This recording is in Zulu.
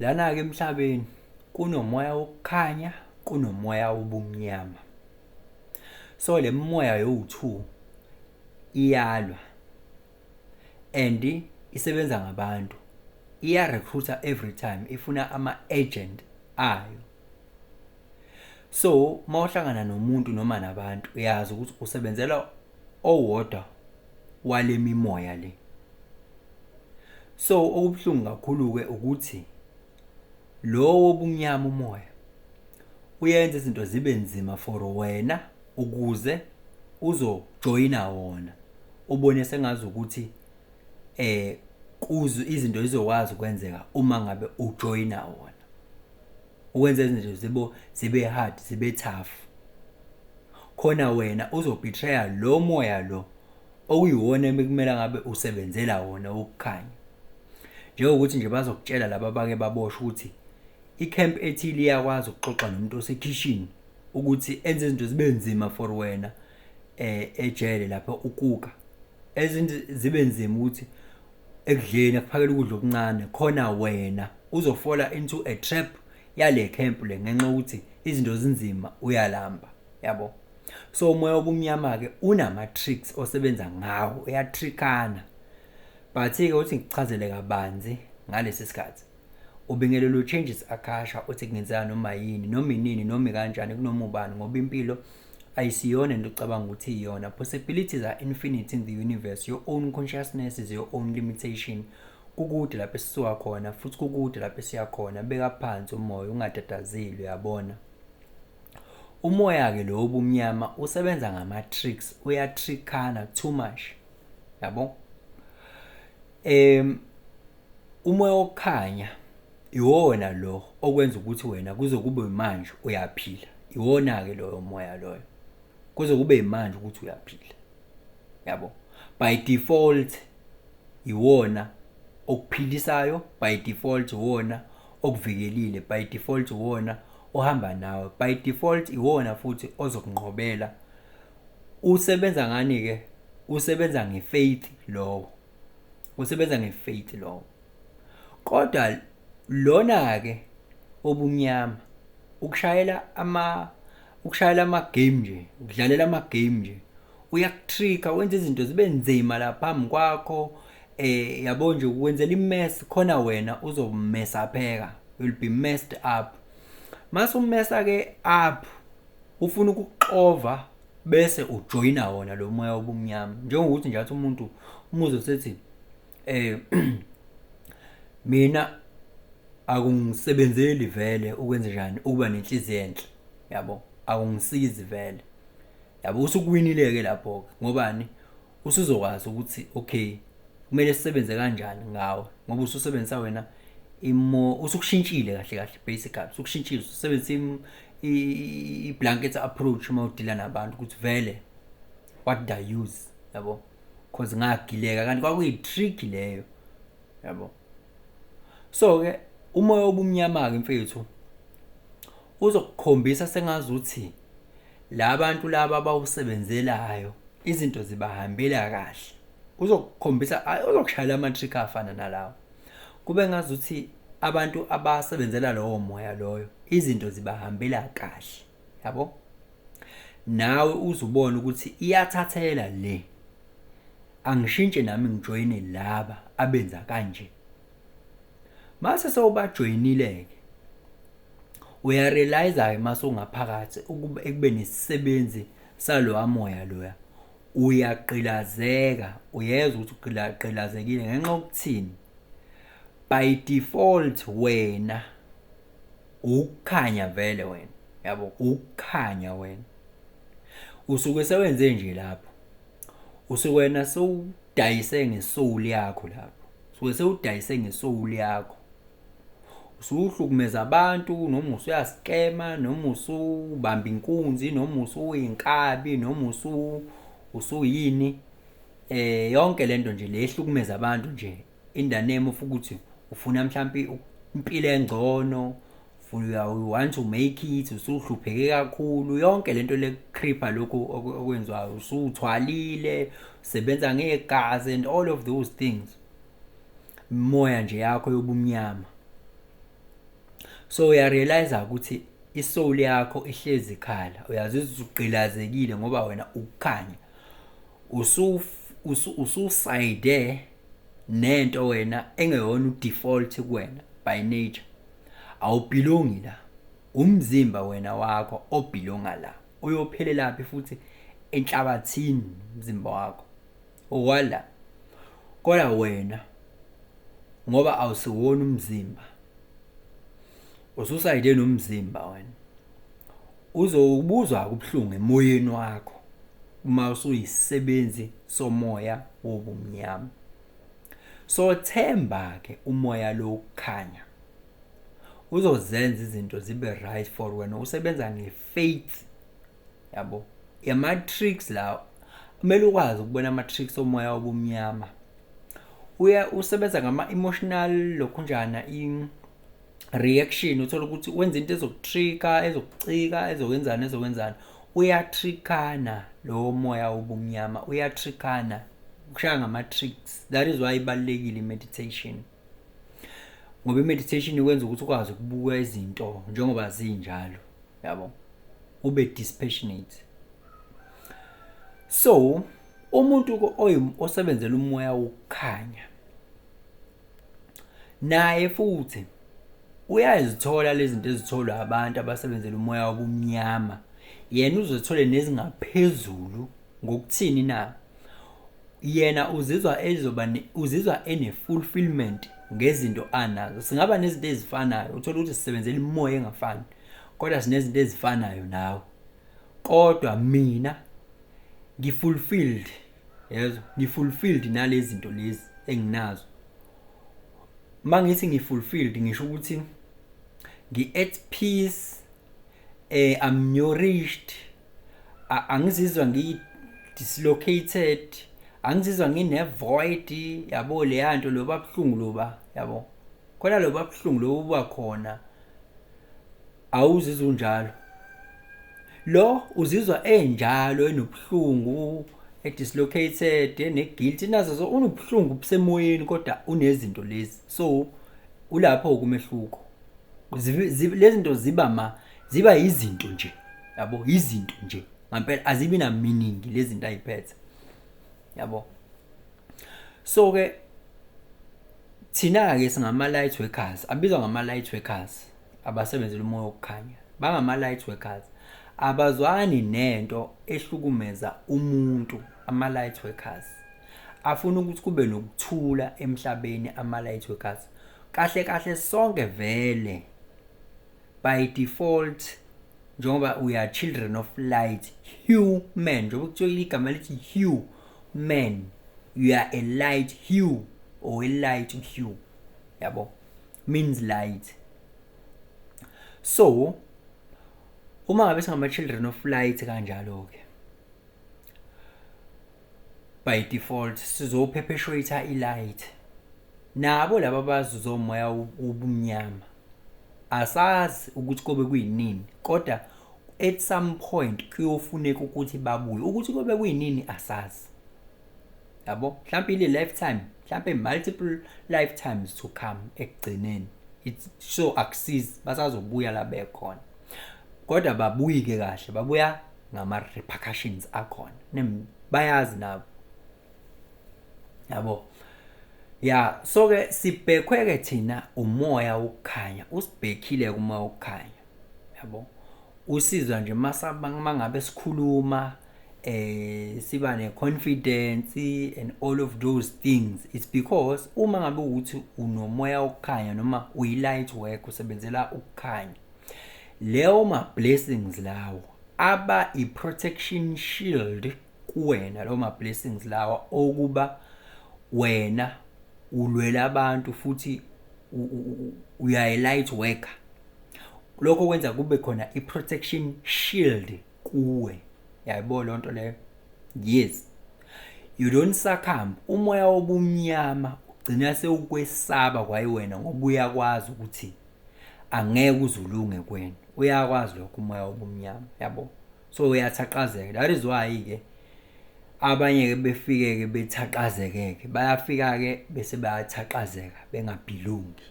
Lana-ke emhlabeni kunomoya wokukhanya, kunomoya wobumnyama. So le mimoya yowu-two iyalwa and isebenza ngabantu. Iya-recruit-a every time, ifuna ama-agent ayo. So mawuhlangana nomuntu noma nabantu, uyazi ukuthi usebenzela owodwa wale mimoya le. So okubuhlungu kakhulu-ke ukuthi lo wobumnyama umoya uyenza izinto zibe nzima for wena ukuze uzojoyina wona, ubone sengazukuthi kuze izinto zizokwazi ukwenzeka uma ngabe ujoyina wona. Ukwenza izinto zibo zibe hard, zibe tough, khona wena uzo-betray-a lo moya lo okuyiwona ekumele ngabe usebenzela wona wokukhanya. Njengokuthi nje bazokutshela laba abake baboshwe ukuthi i-camp ethile iyakwazi ukuxoxa nomuntu osekhishini ukuthi enze izinto zibe nzima for wena ejele lapho ukuka ezinto zibe nzima, ukuthi ekudleni akuphakela ukudla okuncane, khona wena uzo-fall-a into a trap yale camp le, ngenxa yokuthi izinto zinzima, uyalamba, yabo. So umoya obumnyama ke unama tricks osebenza ngawo, uya-trick-ana. But ke uthi ngikuchazele kabanzi ngalesi sikhathi. Ubingelelo Changes Akasha uthi kungenzeka noma yini, noma inini, noma kanjani, kunoma ubani, ngoba impilo ayisiyona into ocabanga ukuthi iyona. Possibilities are infinite in the universe. Your own consciousness is your own limitation. Kukude lapho esisuka khona futhi kukude lapho esiya khona. Beka phansi umoya, ungatatazeli, uyabona. Umoya-ke lo obumnyama usebenza ngama-tricks, uya-trick-ana too much, yabo. Umoya wokukhanya iwona lo okwenza ukuthi wena kuze kube manje uyaphila. Iwona-ke loyo moya loyo, kuze kube manje ukuthi uyaphila, yabo. By default iwona okuphilisayo, by default iwona okuvikelile, by default iwona ohamba nawe, by default iwona futhi ozokunqobela. Usebenza ngani-ke? Usebenza nge-faith lowo, usebenza nge-faith lowo. Kodwa lona-ke obumnyama ukushayela ama-game nje, ukudlalela ama-game nje, uyaku-trick-a, wenza izinto zibe nzima la phambi kwakho, yabo nje, ukwenzela i-mess khona wena uzo-mess-apheka, you'll be messed up. Mase u-mess-a ke up, ufuna ukukuxova bese ujoyina wona lo moya wobumnyama. Njengokuthi nje athi umuntu umuzwe sethi mina akungisebenzeli vele ukwenze njani, ukuba nenhliziyo enhle, yabo, akungisizi vele, yabo. Usukuwinile-ke lapho-ke, ngobani? Usuzokwazi ukuthi okay, kumele sisebenze kanjani ngawe, ngoba ususebenzisa wena imo usukushintshile kahle kahle. Basically usukushintshile, ususebenzisa i-blanket approach uma u-deal-a nabantu, ukuthi vele what did I use, yabo, cause ngagileka kanti kwakuyi-trick leyo, yabo. So-ke umoya obumnyama-ke, mfethu, uzokukhombisa sengazuthi la bantu laba abawusebenzelayo izinto zibahambela kahle. Uzokukhombisa, uzokushayela ama-trick afana nalawo, kube ngazuthi abantu abasebenzela lowo moya loyo izinto zibahambela kahle, yabo. Nawe uzubona ukuthi iyathathela le, angishintshe nami ngijoyine laba abenza kanje. Mase sewubajoyinile-ke, uya-realize-ke mase ungaphakathi ukuba ekube nesisebenzi salowa moya loya, uyagqilazeka, uyezwa ukuthi ugqilazekile. Ngenxa yokuthini? By default wena ukukhanya vele wena, yabo, ukukhanya wena usuke sewenze nje lapho, usuke wena sewudayise nge-soul yakho lapho, usuke sewudayise nge-soul yakho, usuhlukumeza abantu, noma usuya-scam-a, noma usubamba inkunzi, noma usuyinkabi, noma usuyini, yonke lento nje le ehlukumeza abantu nje in the name of ukuthi ufuna mhlampi impilo engcono, you want to make it, usuhlupheke kakhulu, yonke lento le creeper lokhu okwenziwayo, usuthwalile, usebenza ngegazi and all of those things, moya nje yakho yobumnyama. So uyarealize ukuthi isoul yakho ihlezi ikhala, uyazizwa ugqilazekile ngoba wena ukukhanya ususayide nento wena engeyona udefault kuwena by nature. Awubhilongi la, umzimba wena wakho obhilonga la, uyophelelaphi futhi enhlabathini umzimba wakho owala. Kodwa wena ngoba awusiwona umzimba, ususayide nomzimba wena, uzobuzwa ubuhlungu emoyeni wakho uma usuyisisebenzi somoya wobumnyama. So themba ke umoya lokukhanya, uzozenza izinto zibe right for wena. Usebenza ngefaith, yabo, ama tricks lawo. Kumele ukwazi ukubona ama tricks omoya wobumnyama. Uya usebenza ngama emotional lokhunjana i reaction, uthola ukuthi wenza into ezokutricka, ezokucika, ezokwenzana, ezokwenzana. Uyatrickana lo moya wobumnyama, uyatrickana, kushaya ngama tricks. That is why ibalulekile i-meditation, ngoba i-meditation ikwenza ukuthi ukwazi ukubuka izinto njengoba zinjalo, yabo, ube dispassionate. So umuntu osebenzela umoya wokukhanya naye futhi uyazithola lezi zinto ezitholwa abantu abasebenzela umoya wobumnyama. Yena uzothola nezingaphezulu. Ngokuthini na? Yena uzizwa ezoba uzizwa ene fulfillment ngezinto anazo. Singaba nezinto ezifanayo, uthola ukuthi sisebenzela imoya engafani, kodwa sinezinto ezifanayo nawe. Kodwa mina ngifulfilled, yezwa, ngifulfilled nalezi zinto lezi enginazo. Mangithi ngifulfilled, ngisho ukuthi ngi at peace, I'm nourished, angizizwa ngi dislocated, angizizwa ngine void, yabo, leya nto loba buhlungu loba, yabo, khona loba buhlungu lobu buba khona, awuzizwa unjalo. Lo uzizwa enjalo, enobuhlungu, edislocated, ene-guilt, nazo zo unobuhlungu busemoyeni, kodwa unezinto lezi. So ulapho kumehluko. Lezi zinto ziba ma ziba izinto nje, yabo, izinto nje ngempela, azibi na meaning lezi zinto ayiphethe, yabo. So ke thina ke singama light workers, abizwa ngama light workers abasebenzela umoya wokukhanya, bangama light workers, abazwani nento ehlukumeza umuntu. Ama light workers afuna ukuthi kube nokuthula emhlabeni. Ama light workers kahle kahle sonke vele by default, njengoba we are children of light, human, njengoba kuthiwa igama lithi human, you are a light hue or a light hue, yabo, means light. So uma ngabe singama children of light kanjalo ke, by default sizoperpetuate i-light. Nabo laba abazuza umoya wobumnyama, asazi ukuthi kobe kuyinini, kodwa at some point kuyofuneka ukuthi babuye. Ukuthi kobe kuyinini asazi, yabo, mhlawumbe ile lifetime, mhlawumbe multiple lifetimes to come. Ekugcineni it's so akusizi, basazobuya la bekhona, kodwa babuyi-ke kahle, babuya ngama-repercussions akhona. Bayazi nabo, yabo. Ya, so ke sibhekwe ke thina umoya wokukhanya, usibhekhile umoya wokukhanya, yabo. Usizwa nje mangabe sikhuluma, siba ne-confidence and all of those things. It's because uma ngabe ukuthi unomoya wokukhanya noma uyi-light work, usebenzela ukukhanya, leyo ma-blessings lawo aba i-protection shield kuwena. Lawo ma-blessings lawa okuba wena ulwela abantu futhi uyayi-light worker, lokho kwenza kube khona i-protection shield kuwe, yayibona leyo nto leyo. Yes, you don't succumb. Umoya wobumnyama ugcina sewukwesaba kwayiwena, ngoba uyakwazi ukuthi angeke uze ulunge kuwena, uyakwazi lokho umoya wobumnyama, yabo. So uyathaqazeka. That is why-ke abanye-ke befike-ke bethaqazeke-ke, bayafika-ke bese bayathaqazeka bengabhilongi.